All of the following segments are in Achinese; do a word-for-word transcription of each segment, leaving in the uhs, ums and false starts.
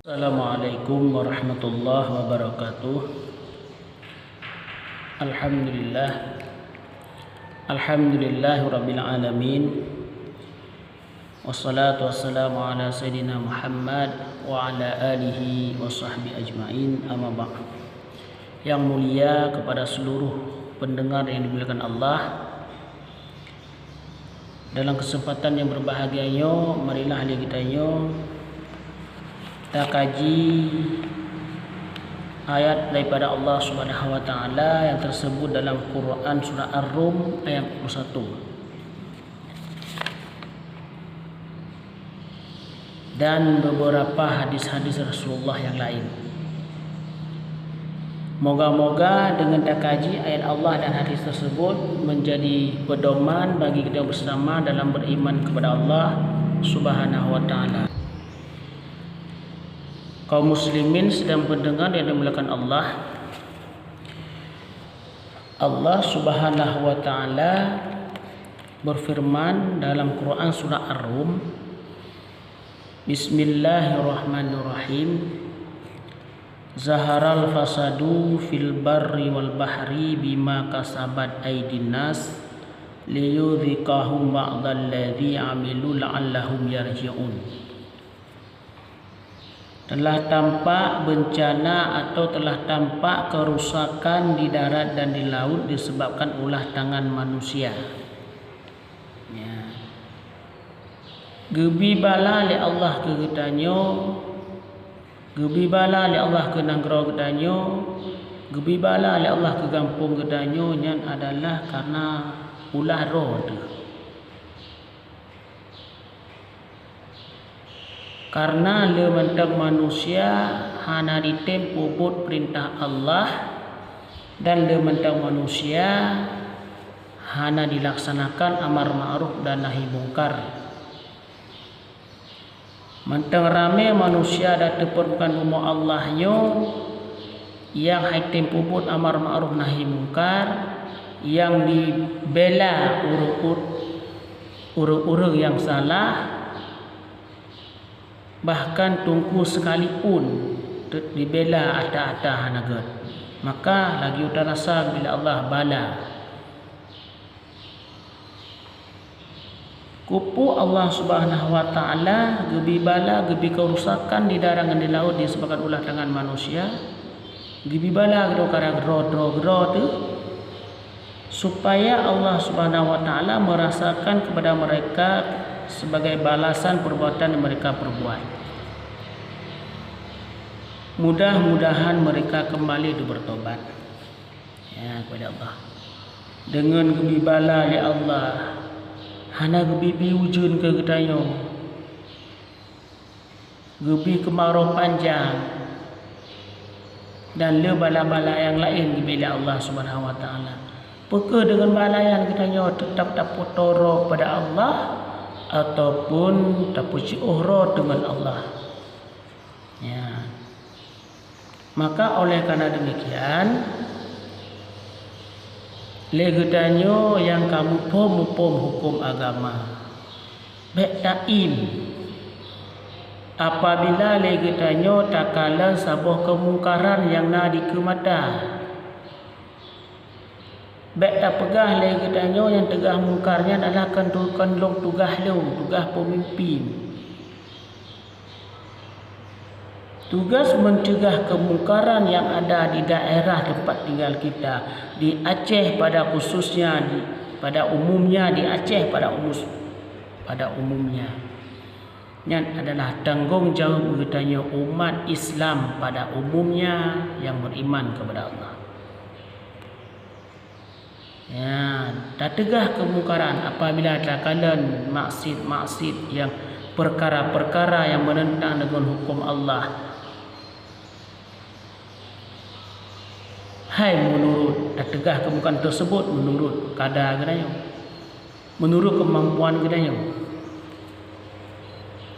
Assalamualaikum warahmatullahi wabarakatuh. Alhamdulillah. Alhamdulillahirabbil alamin. Wassalatu wassalamu ala sayyidina Muhammad wa ala alihi wa sahbihi ajmain. Amma ba'd. Yang mulia kepada seluruh pendengar yang dimuliakan Allah, dalam kesempatan yang berbahagia nyoe, marilah lé geutanyoe takaji ayat daripada Allah Subhanahu wa Taala yang tersebut dalam Quran Surah Ar-Rum ayat empat puluh satu, dan beberapa hadis-hadis Rasulullah yang lain. Moga-moga dengan takaji ayat Allah dan hadis tersebut menjadi pedoman bagi kita bersama dalam beriman kepada Allah Subhanahu wa Taala. Kaum muslimin sedang mendengar yang dimuliakan Allah. Allah Subhanahu wa Taala berfirman dalam Quran Surah Ar-Rum, Bismillahirrahmanirrahim. Zaharal fasadu fil barri wal bahri bima kasabat aidin nas liyudhiqahum ba'dalladzi amilu la'allahum yarji'un. Telah tampak bencana atau telah tampak kerusakan di darat dan di laut disebabkan ulah tangan manusia. Ya. Geubi bala lé Allah keu geutanyoe, geubi bala lé Allah keu nanggroe geutanyoe, geubi bala lé Allah keu gampông geutanyoe, nyan adalah karena ulah droe teuh. Karena le mantong manusia hana jitem peubuet peurintah Allah, dan le mantong manusia hana jilaksanakan amar ma'ruf dan nahi mungkar. Mantong ramé manusia dan teupeureukan bumoe Allah nyoe, nyang hana jitem peubuet amar ma'ruf nahi mungkar, nyang jibela ureuëng-ureuëng nyang salah, bahkan teungku sekalipun jibela ata-ata hana gét, maka lagée utarasa bila Allah bala. Keupeue Allah Subhanahu wa Taala geubi bala, geubi keurusakan di darat ngon di laôt disebabkan ulah tangan manusia? Geubi bala keudroe-keudroe droe-droe teuh, supaya Allah Subhanahu wa Taala merasakan kepada mereka sebagai balasan perbuatan yang mereka perbuat. Mudah-mudahan mereka kembali dan bertobat. Ya, kepada Allah. Deungon geubi bala lé Allah, hana geubi-bi ujeuen keu geutanyoe, geubi keumarô panjang, dan le bala-bala nyang laén geubi lé Allah Subhanahu wa Taala. Peu kheueh deungon bala nyan geutanyoe teutab tapeutoro kepada Allah ataupun tapeusiôh droe deungon Allah? Ya. Maka oleh karena demikian, lé geutanyoe nyang ka muphom-muphom huköm agama, bék taim apabila lé geutanyoe takalon saboh keumungkaran nyang na dikeue mata. Bék tapeugah lé geutanyoe nyang teugah mungkar nyan adalah kon tu-, kon lôn tugaih lôn, tugaih peumimpén. Tugas mencegah kemungkaran yang ada di daerah tempat tinggal kita, di Aceh pada khususnya, di, pada umumnya, di Aceh pada umus-, pada umumnya. Nyan adalah tanggong jaweueb geutanyoe umat Islam pada umumnya yang beriman kepada Allah. Ya, tateugah keumungkaran apabila takalon maksiet-maksiet nyang, peukara-peukara nyang meunentang deungon huköm Allah. Hai meunurot, tateugah keumungkaran teusebut meunurot kada geutanyoe, meunurot keumampuan geutanyoe.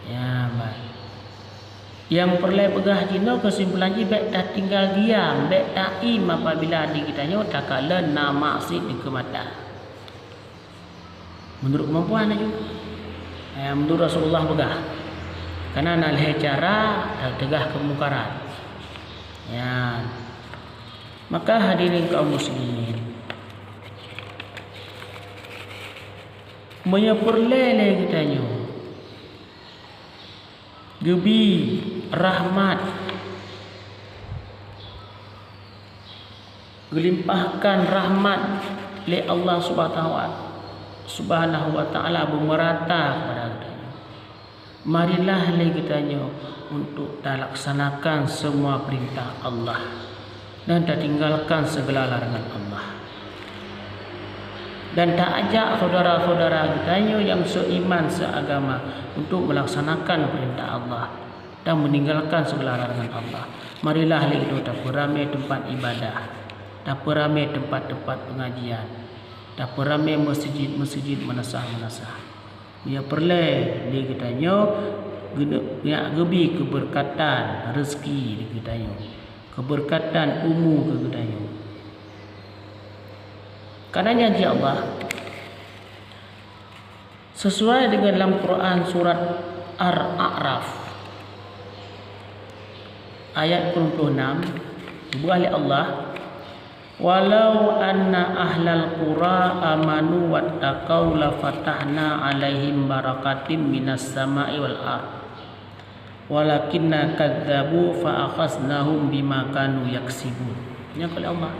Ya, bah. Nyang peureulée peugah jinoe keusimpulan jih bék tatinggai diam, bék taim apabila di geutanyoe takalon na maksiet dikeue mata. Meunurot keumampuan laju. Eh, meunurot Rasulullah peugah, Kana na lhée cara teuteugah keumungkaran. Nyan. Maka hadirin kaum muslimin, meunyoe peureulée lé geutanyoe geubi rahmat, geulimpahkan rahmat lé Allah Subhanahu wa, Subhanahu wa Ta'ala beumeurata kepada geutanyoe, marilah lé geutanyoe untuk talaksanakan semua perintah Allah dan tatinggalkan segala larangan Allah. Dan taajak saudara-saudara geutanyoe nyang seuiman, seuagama untuk melaksanakan perintah Allah dan meninggalkan segala larangan Allah. Marilah lé geutanyoe tapeuramé teumpat ibadah, tapeuramé teumpat-teumpat pengajian, tapeuramé meuseujid-meuseujid, meunasah-meunasah. Nyang peureulée lé geutanyoe geuneuk, geubi keubeureukatan reuzeuki di geutanyoe, keubeureukatan umu keu geutanyoe. Karena janji Allah, sesuai dengan lam Quran surat Al-A'raf ayat peuet puluh enam, geubuah lé Allah, "Walau anna ahlal qura amanu wattaqau lafatahna 'alaihim barakatim minas sama'i wal ard, walakinna kadzabu fa akhaznahum bima kanu yaksibun." Nyan kheun Allah,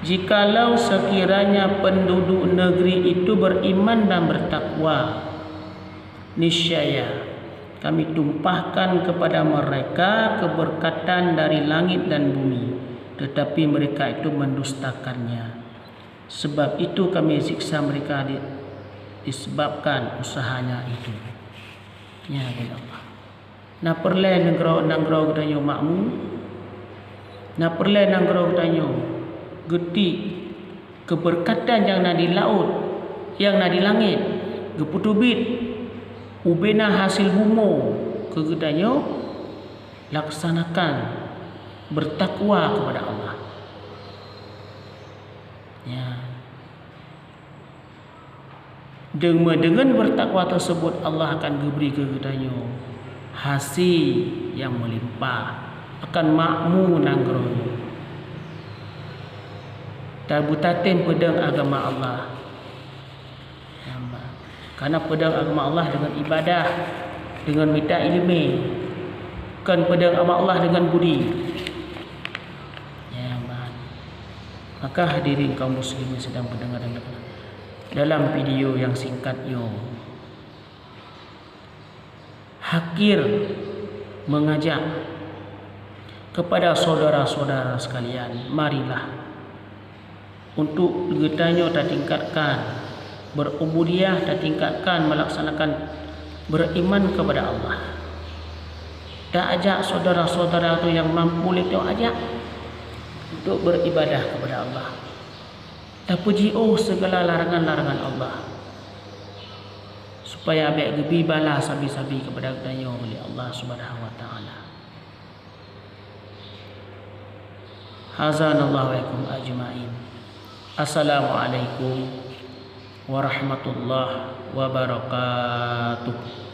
"Jikalau sekiranya penduduk negeri itu beriman dan bertakwa, niscaya Kami tumpahkan kepada mereka keberkatan dari langit dan bumi, tetapi mereka itu mendustakannya. Sebab itu Kami siksa mereka di-, disebabkan usahanya itu." Nyan kheun Allah. Na peureulée nanggroe, nanggroe geutanyoe makmu? Na peureulée nanggroe geutanyoe geuti keubeureukatan nyang na di laôt, nyang na di langét, geupeuteubiet ubena hasé bumoe keu geutanyoe? Laksanakan beutakwa keupada Allah. Ya. Deungon, deungon beutakwa teuseubut, Allah akan geubri keu geutanyoe hasé nyang meulimpah, akan makmu nanggroe nyoe. Dan beutatem peudong agama Allah. Kana peudong agama Allah deungon ibadah, deungon mita iéleumé, kon peudong agama Allah deungon budi. Ya, man. Maka hadirin kaum muslimin sidang pendengar yang terhormat, dalam video nyang singkat nyoe, Hakir mengajak kepada saudara-saudara sekalian, marilah untuk geutanyoe tatingkatkan berubudiah, tatingkatkan melaksanakan beriman kepada Allah. Taajak saudara-saudara tu nyang mampu lé taajak untuk beribadah kepada Allah. Tapeujiôh segala larangan-larangan Allah, supaya bék geubi bala sabe-sabe kepada geutanyoe lé Allah Subhanahu wa Ta'ala. Hazanallahu wa iyyakum ajma'in. Assalamualaikum warahmatullahi wabarakatuh.